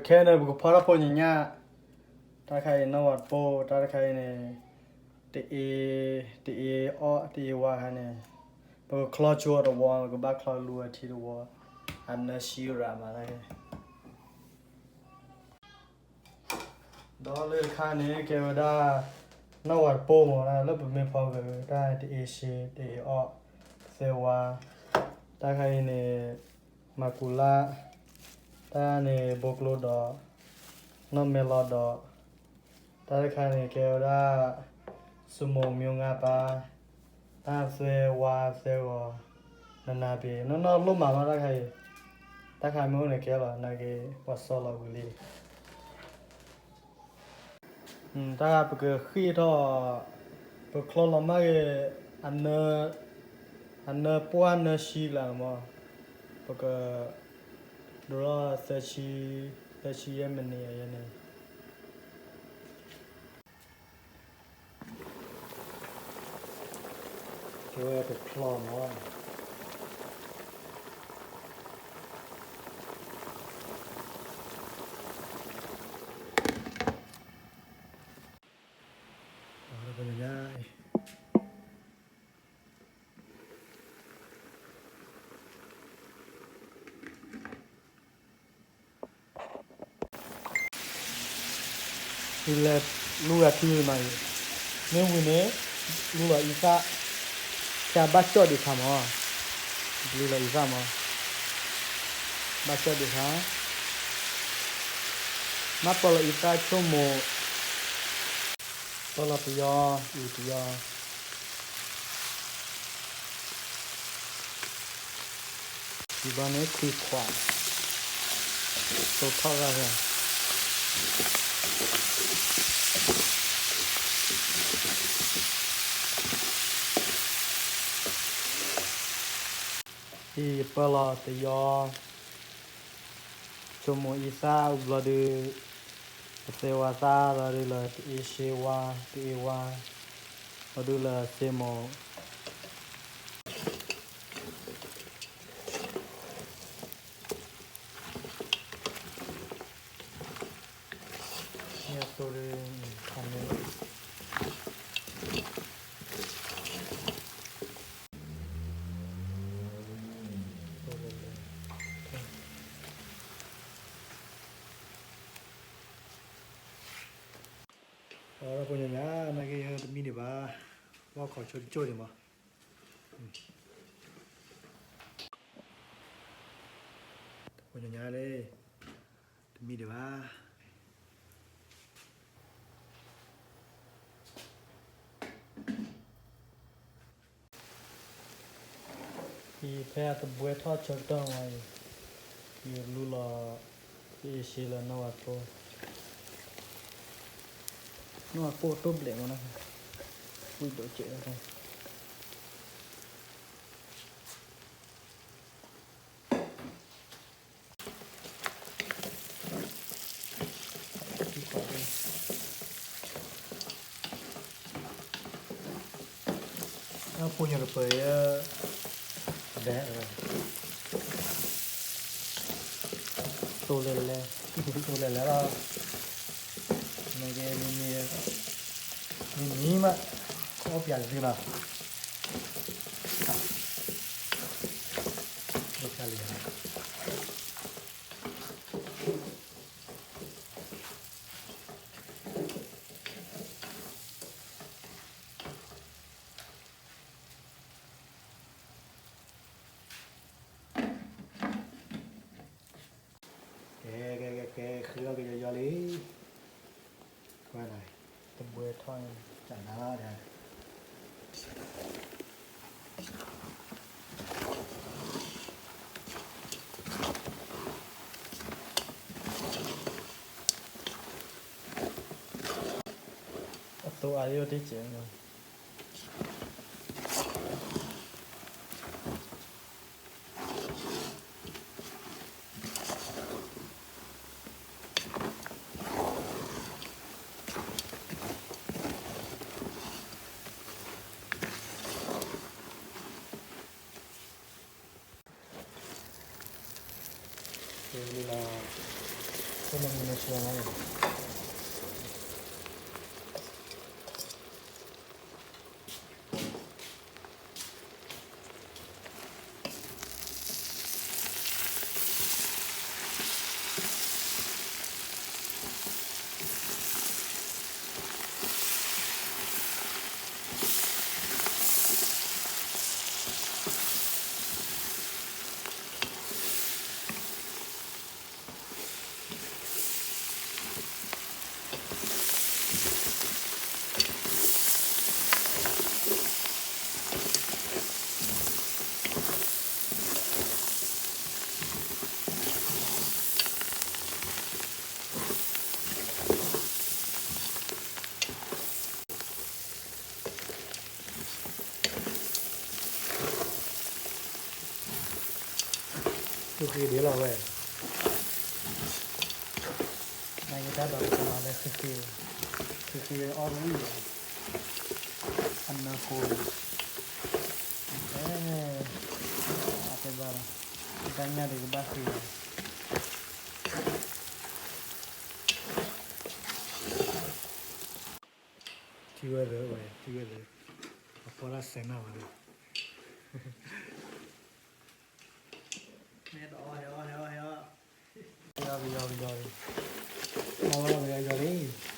ခဲန့ၣ် ပကဖီထီၣ်ဖိညါညါ, တၢ်တခါအံၤနီၣ်ဝၤတပိၢ်, တၢ်တခါအံၤန့ၣ် တအ့, တအ့အီၣ် တအ့ဝါခါန့ၣ်, ပကချီဆိအီၤတဝီ, ပကဘၣ်ချီလူၤအထံတဝီ, အနၢဆံရၤမးတၢ်ခဲ ဒီးလၢတခါန့ၣ် ကဲဝဲဒၣ် နီၣ်ဝၤတပိၢ်မး လၢပမ့ၢ်ဖီက့ၤ တၢ်တအ့ၡ့ တအ့အီၣ် သၢဝါ, တၢ်တခါအံၤန့ၣ် မၤကူၤလၢ်, တၢ်န့ၣ်ဘိကျိဒီး နီၣ်မဲလီၤဒီး တၢ်တခါန့ၣ် ကဲဝဲဒၣ် စမိၤမၠိငါပၢ်, တၢ်သၢဝါသၢဂီၤ, နနၤပ့ၤ နီၢ်နီၢ်လိၣ်မးမးတၢ်တခါအံၤ, တၢ်တခါမ့ၢ်အိၣ်န့ၣ်ကဲလီၤ နာ်က့ၤ ပှၤစီလီၤဝံၤလံ တၢ်ပကဃ့ၢ်ထီၣ်, ပချီလီၤမၢ်ဂ့ၤ အနၢ, အနၢပှၢ်နၢဆံလၢမး, ပက ဒိၣ်ထီၣ် သၢဆံယဲၢ်မံးနံးယဲန့ၣ် ကဲဝဲပချီမး ပညါ လဲၤလူၤဂၤထံမးအံၤ, မ့ၢ်ဝံၤန့ၣ် လူၤလီၤအံသၣ်, ဆါဘၣ်ကၠီၣ်ဒံးခါမး, လူၤလီၤအံသၣ်မး, ဘၣ်ကၠီၣ်ဒံးခါ, မ့ၢ်ပၢလီၤအံသၣ်ဆိကမိၣ်, ပၢလီၤပယီၤ, အံၤပယီၤ ယဘၣ်န့ၣ်ခွံခွး, တိထီၣ်ဂၤဂၤ, အံၤယပၢလီၤတယီၤ, ဆိကမိၣ်အံသၣ်အူဘျီဒုး, ပသဲဝါသၣ်လီၤဒုးလၢတအ့ၡ့ဝါ, တအ့ဝါ, လီၤဒုးလၢစ့မိၣ် အီၤဒီးပညါညါ နာ်က့တမံဒံးဘၣ်, ဘၣ်ခီဆိတကၠိၢ်ဒံးမး, ပညါညါလံ, တမံဒံးဘၣ်. အံၤဖဲအတဘှဲထီၣ်ဆၢကတီၢ်ဝဲအံၤ, ယလူလီၤ ယအ့ၡ့လၢနီၢ်ဝၤပိၢ်, နီၢ်ဝၤပိၢ်တိၢ်ဘျဲးမးနီၤ, ဝံၣ်ဒိးစဲး ဖိညိတပၢၤယဲ, ဒဲး, တိၢ်လဲၤလဲၤ, တိၢ်လဲၤလဲၤလီၤ, မ့ၢ်ဂ့ၤ, မ့မံၤမး, အီၣ်ပၠးတသုလီၤ, ဒိၣ်ဖျါလံ ကဲ, ကဲ, ကဲ, ကဲ, ဃ့ထီၣ်ကယီယီလံ, ကွၢ်နၤ, တဘှဲထီၣ်န့ၣ် တၢ်နၤလီၤဒီး အသိအါယိၣ်တကဲးန့ၣ် အ နဆှၢလီၤ သူၣ်ဃံဒ်လီၤဝဲ, နယတၢ်ဒီးပကမၤလၢဃံဃံ, ဃံဃံအီၣ်တဝံၣ်, အနၢဃိ, အဲ, အတဲဘၣ်လီၤ, တၢ်ညၣ်ဒုးကဘၣ်ဃံလီၤ. ထံဝဲသၢဝဲ ထံဝဲသၢ, အဖီတၢ်စဲးနၢ်ဝဲသၢ, ဟဲအီၣ် ဟဲအီၣ် ဟဲအီၣ် ဟဲအီၣ်, ပယီၤပယီၤပယီၤလံ, အီၣ်ဝဲလီၤပယီၤပယီၤလံ.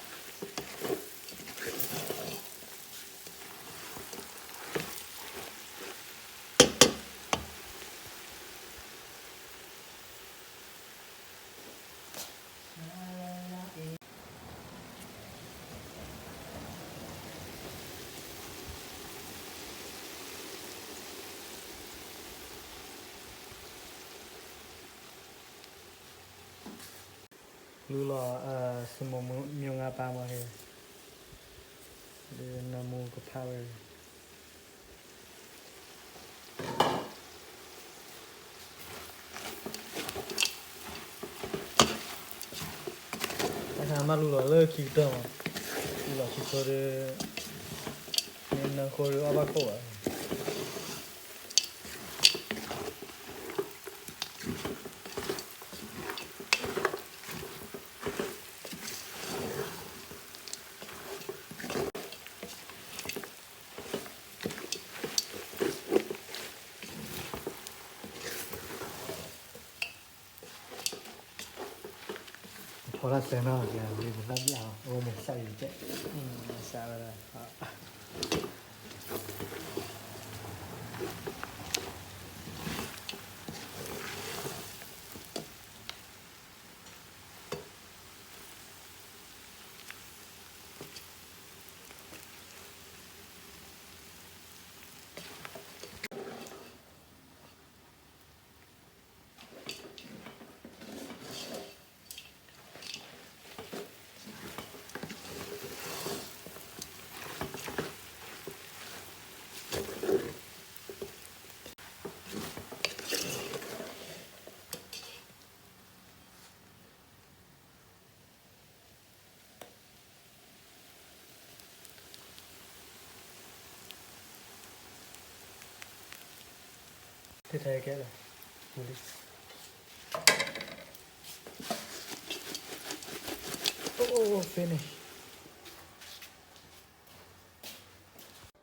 လူလီၤ, စမိၢ်မ့ၢ်ငါပၢ်မ့ၢ်ဟဲ, ဒီးနၢမူကဖးဝဲ, တၢ်ခါမးလူလီၤလၢခံကတၢၢ်မး, လူလီၤခံကတၢၢ်ဒီး, မ့ၢ်နၢဃိဒီးအီၣ်ဘၣ်ခိၣ်ဘၣ်. ဖီတၢ်စဲးနီၤ, လံမုၢ်သၣ်ဘျၣ်လီၤ, အဝဲန့ၣ်စးအံၤကဲ, စးဝဲဒၣ်. ထဲထဲကဲလၢ, အိၣ် finish.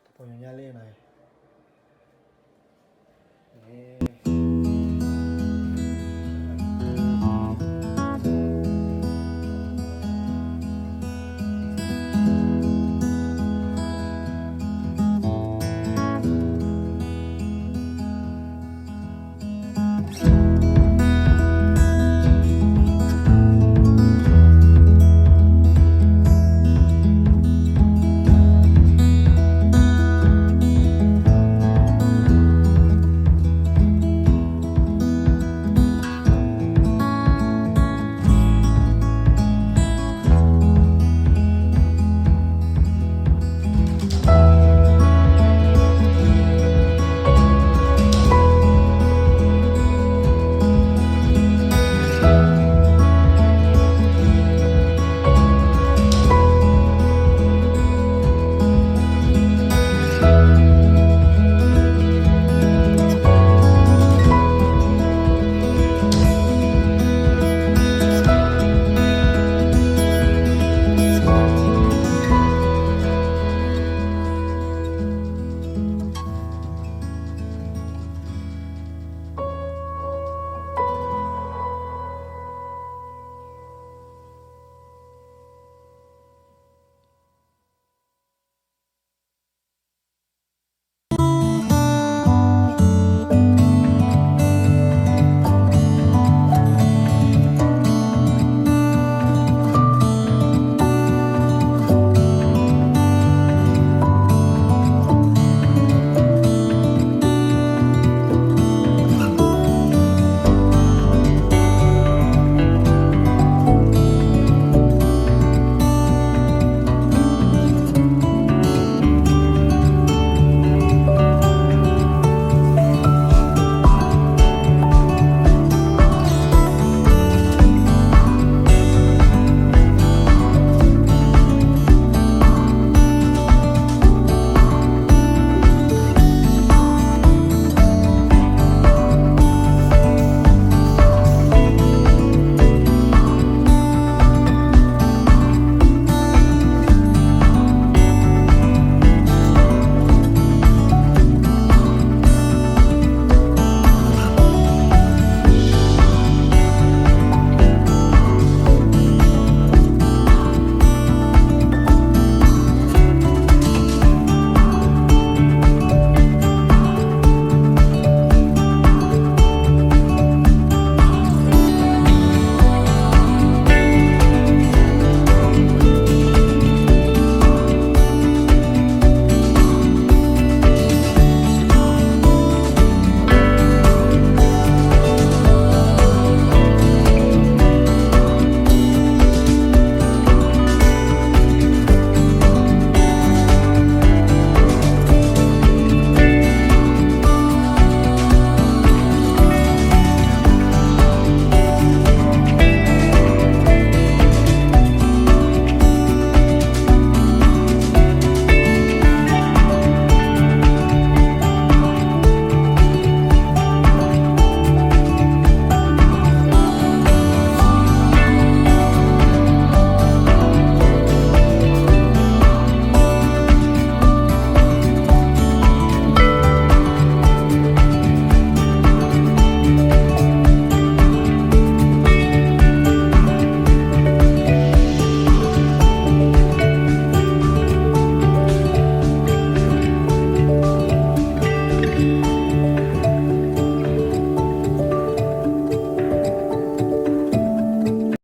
တပီၤညီညါလံနီၤ, န့ၣ်